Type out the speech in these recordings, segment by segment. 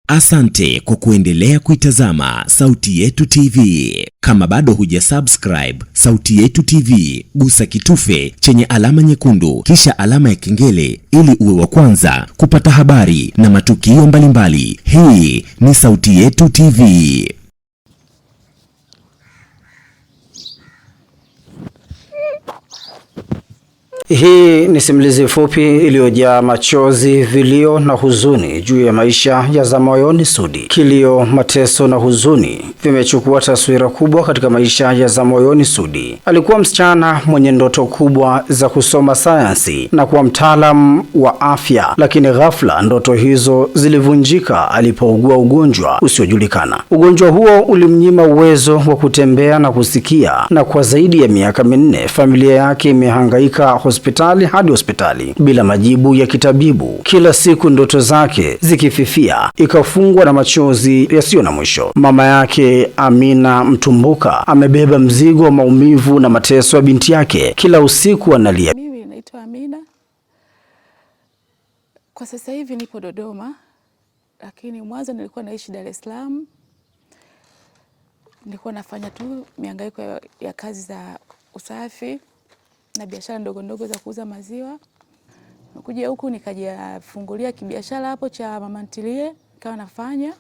Asante kwa kuendelea kuitazama Sauti Yetu TV. Kama bado huja subscribe Sauti Yetu TV, gusa kitufe chenye alama nyekundu kisha alama ya kengele ili uwe wa kwanza kupata habari na matukio mbalimbali. Hii ni Sauti Yetu TV. Hii ni simulizi fupi iliyojaa machozi, vilio na huzuni juu ya maisha ya Zamoyoni Sudi. Kilio, mateso na huzuni vimechukua taswira kubwa katika maisha ya Zamoyoni Sudi. Alikuwa msichana mwenye ndoto kubwa za kusoma sayansi na kuwa mtaalamu wa afya, lakini ghafla ndoto hizo zilivunjika alipougua ugonjwa usiojulikana. Ugonjwa huo ulimnyima uwezo wa kutembea na kusikia, na kwa zaidi ya miaka 4 familia yake imehangaika hospitali hadi hospitali bila majibu ya kitabibu. Kila siku ndoto zake zikififia, ikafungwa na machozi yasiyo na mwisho. Mama yake Amina Mtumbuka amebeba mzigo wa maumivu na mateso ya binti yake. Kila usiku analia. Mimi naitwa Amina, kwa sasa hivi nipo Dodoma, lakini mwanzo nilikuwa naishi Dar es Salaam. Nilikuwa nafanya tu mihangaiko ya kazi za usafi na biashara ndogo ndogo za kuuza maziwa. Nikuja huku nikajifungulia kibiashara hapo cha mama ntilie, nikawa nafanya.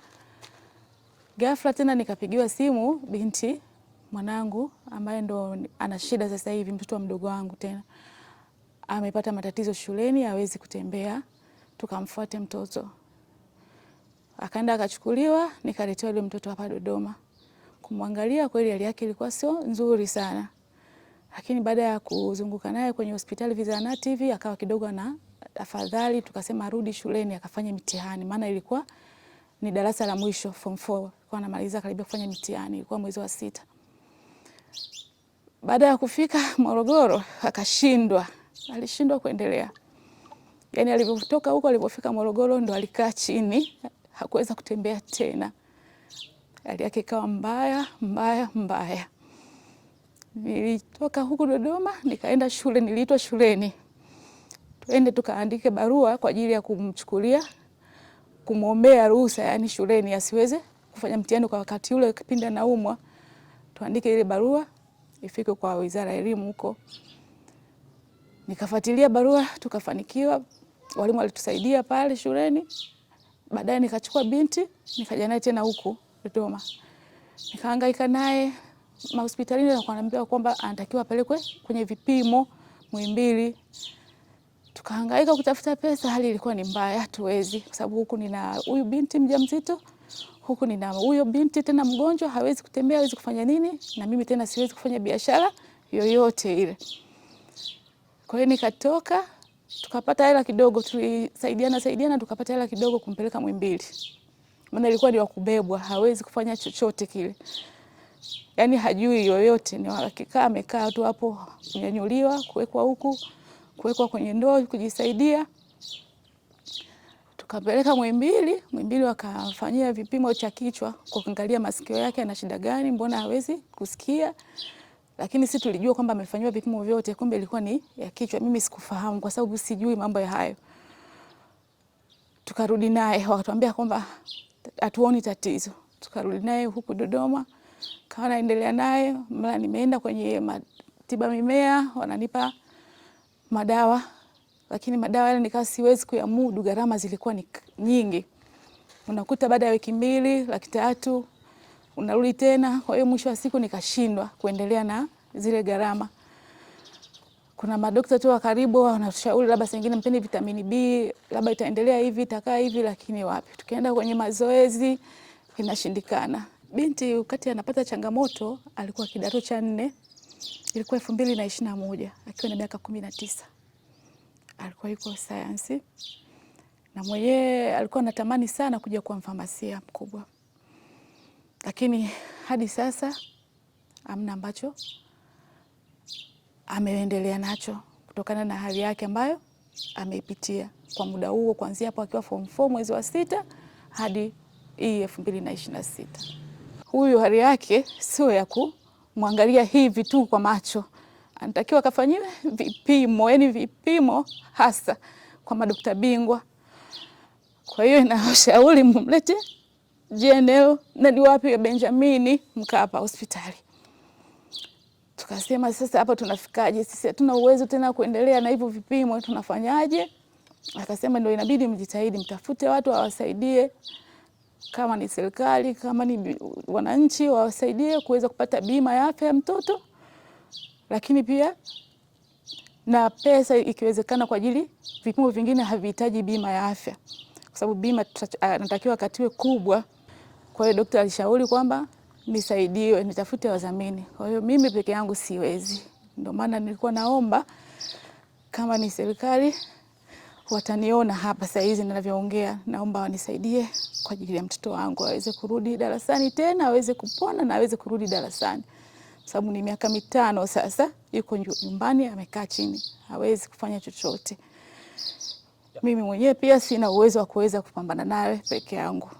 Ghafla tena nikapigiwa simu, binti mwanangu ambaye ndo ana shida sasa hivi, mtoto wa mdogo wangu tena amepata matatizo shuleni, hawezi kutembea, tukamfuate mtoto. Akaenda akachukuliwa, nikaletewa yule mtoto hapa Dodoma. Kumwangalia kweli hali yake ilikuwa sio nzuri sana. Lakini baada ya kuzunguka naye kwenye hospitali vizahanati hivi akawa kidogo na afadhali, tukasema arudi shuleni akafanye mitihani, maana ilikuwa ni darasa la mwisho form 4, alikuwa anamaliza karibia kufanya mitihani, ilikuwa mwezi wa 6. Baada ya kufika Morogoro akashindwa, alishindwa kuendelea. Yaani alipotoka huko, alipofika Morogoro ndo alikaa chini, hakuweza kutembea tena. Hali yake ikawa mbaya mbaya mbaya. Nilitoka huku Dodoma nikaenda shule, niliitwa shuleni twende tukaandike barua kwa ajili ya kumchukulia, kumwombea ruhusa, yani shuleni asiweze kufanya mtihani kwa wakati ule kipindi anaumwa. Tuandike ile barua ifike kwa Wizara ya Elimu huko. Nikafuatilia barua tukafanikiwa, walimu walitusaidia pale shuleni. Baadaye nikachukua binti nikaja naye tena huku Dodoma, nikahangaika naye mahospitalini na kuambiwa kwamba anatakiwa apelekwe kwenye vipimo Muhimbili. Tukahangaika kutafuta pesa, hali ilikuwa ni mbaya, hatuwezi, kwa sababu huku nina huyu binti mjamzito, huku nina huyo binti tena mgonjwa, hawezi kutembea, hawezi kufanya nini, na mimi tena siwezi kufanya biashara yoyote ile. Kwa hiyo nikatoka, tukapata hela kidogo, tulisaidiana saidiana, tukapata hela kidogo kumpeleka Muhimbili, maana ilikuwa ni wa kubebwa, hawezi kufanya chochote kile. Yaani hajui yoyote, ni hakika amekaa tu hapo, kunyanyuliwa, kuwekwa huku, kuwekwa kwenye ndoo, kujisaidia. Tukapeleka Muhimbili, Muhimbili wakafanyia vipimo cha kichwa kwa kuangalia masikio yake ana shida gani, mbona hawezi kusikia. Lakini sisi tulijua kwamba amefanyiwa vipimo vyote, kumbe ilikuwa ni ya kichwa. Mimi sikufahamu kwa sababu sijui mambo ya hayo. Tukarudi naye, wakatuambia kwamba hatuoni tatizo. Tukarudi naye huku Dodoma, kawa naendelea naye, mara nimeenda kwenye tiba mimea wananipa madawa, lakini madawa yale nikawa siwezi kuyamudu, gharama zilikuwa ni nyingi. Unakuta baada ya wiki 2 300,000 unarudi tena. Kwa hiyo mwisho wa siku nikashindwa kuendelea na zile gharama. Kuna madaktari tu wa karibu wanatushauri labda saa nyingine mpeni vitamini B, labda itaendelea hivi, itakaa hivi, lakini wapi. Tukienda kwenye mazoezi inashindikana. Binti wakati anapata changamoto alikuwa kidato cha 4, ilikuwa 2021, akiwa na miaka 19. Alikuwa yuko sayansi na mwenyewe alikuwa anatamani sana kuja kuwa mfamasia mkubwa. Lakini hadi sasa hamna ambacho ameendelea nacho kutokana na hali yake ambayo ameipitia kwa muda huo, kuanzia hapo akiwa form 4 mwezi wa 6 hadi hii 2026. Huyu hali yake sio ya kumwangalia hivi tu kwa macho, anatakiwa akafanyiwe vipimo, yani vipimo hasa kwa madaktari bingwa. Kwa hiyo nawashauri mumlete GNL na ni wapi ya Benjamini Mkapa hospitali. Tukasema sasa hapa tunafikaje sisi, hatuna uwezo tena kuendelea na hivyo vipimo, tunafanyaje? Akasema ndio inabidi mjitahidi, mtafute watu wawasaidie, kama ni serikali, kama ni wananchi wawasaidie kuweza kupata bima ya afya ya mtoto, lakini pia na pesa ikiwezekana, kwa ajili vipimo vingine havihitaji bima ya afya, kwa sababu bima anatakiwa akatiwe kubwa. Kwa hiyo daktari alishauri kwamba nisaidiwe, nitafute wadhamini. Kwa hiyo mimi peke yangu siwezi, ndio maana nilikuwa naomba kama ni serikali wataniona hapa saa hizi ninavyoongea, naomba wanisaidie kwa ajili ya mtoto wangu aweze kurudi darasani tena, aweze kupona na aweze kurudi darasani, sababu ni miaka 5 sasa yuko nyumbani amekaa chini, hawezi kufanya chochote. Mimi mwenyewe pia sina uwezo wa kuweza kupambana naye peke yangu.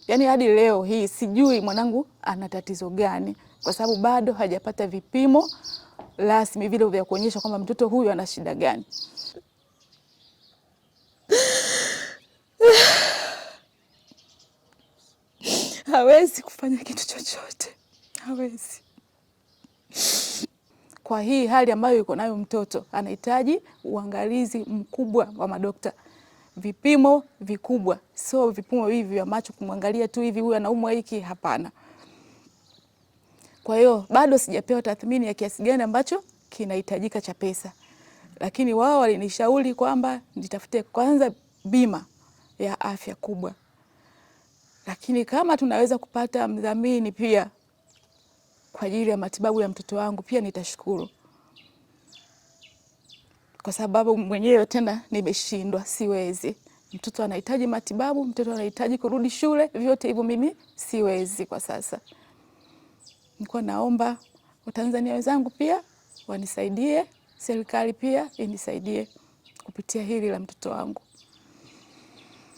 Yaani hadi leo hii sijui mwanangu ana tatizo gani, kwa sababu bado hajapata vipimo rasmi vile vya kuonyesha kwamba mtoto huyu ana shida gani. Hawezi kufanya kitu chochote, hawezi. Kwa hii hali ambayo yuko nayo mtoto, anahitaji uangalizi mkubwa wa madokta, vipimo vikubwa, sio vipimo hivi vya macho kumwangalia tu hivi huyu anaumwa hiki, hapana. Kwa hiyo bado sijapewa tathmini ya kiasi gani ambacho kinahitajika cha pesa, lakini wao walinishauri kwamba nitafute kwanza bima ya afya kubwa, lakini kama tunaweza kupata mdhamini pia kwa ajili ya matibabu ya mtoto wangu pia nitashukuru, kwa sababu mwenyewe tena nimeshindwa, siwezi. Mtoto anahitaji matibabu, mtoto anahitaji kurudi shule, vyote hivyo mimi siwezi kwa sasa. Nilikuwa naomba Watanzania wenzangu pia wanisaidie, serikali pia inisaidie kupitia hili la mtoto wangu.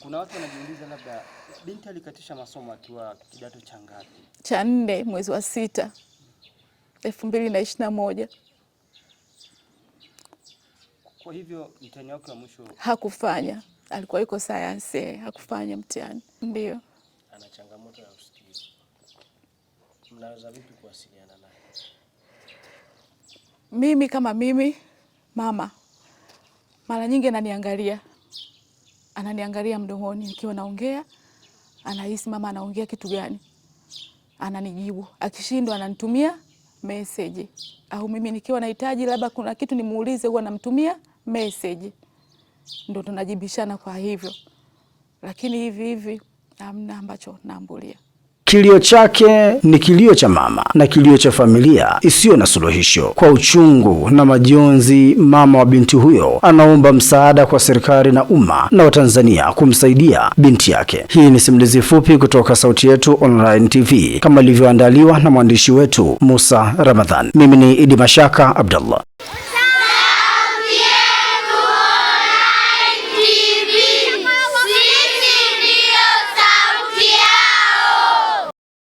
Kuna watu wanajiuliza labda binti alikatisha masomo akiwa kidato cha ngapi? Cha 4 mwezi wa 6 2021. Kwa hivyo mtihani wake wa mwisho hakufanya, alikuwa yuko science, hakufanya mtihani. Ndio. Ana changamoto ya usikivu. Mnaweza vipi kuwasiliana naye? Mimi kama mimi mama, mara nyingi ananiangalia. Ananiangalia mdomoni nikiwa naongea, anahisi mama anaongea kitu gani, ananijibu. Akishindwa ananitumia message, au mimi nikiwa nahitaji labda kuna kitu nimuulize, huwa namtumia message, ndio tunajibishana kwa hivyo. Lakini hivi hivi hamna ambacho naambulia. Kilio chake ni kilio cha mama na kilio cha familia isiyo na suluhisho. Kwa uchungu na majonzi, mama wa binti huyo anaomba msaada kwa serikali na umma na Watanzania kumsaidia binti yake. Hii ni simulizi fupi kutoka Sauti Yetu Online TV kama ilivyoandaliwa na mwandishi wetu Musa Ramadhan. Mimi ni Idi Mashaka Abdallah.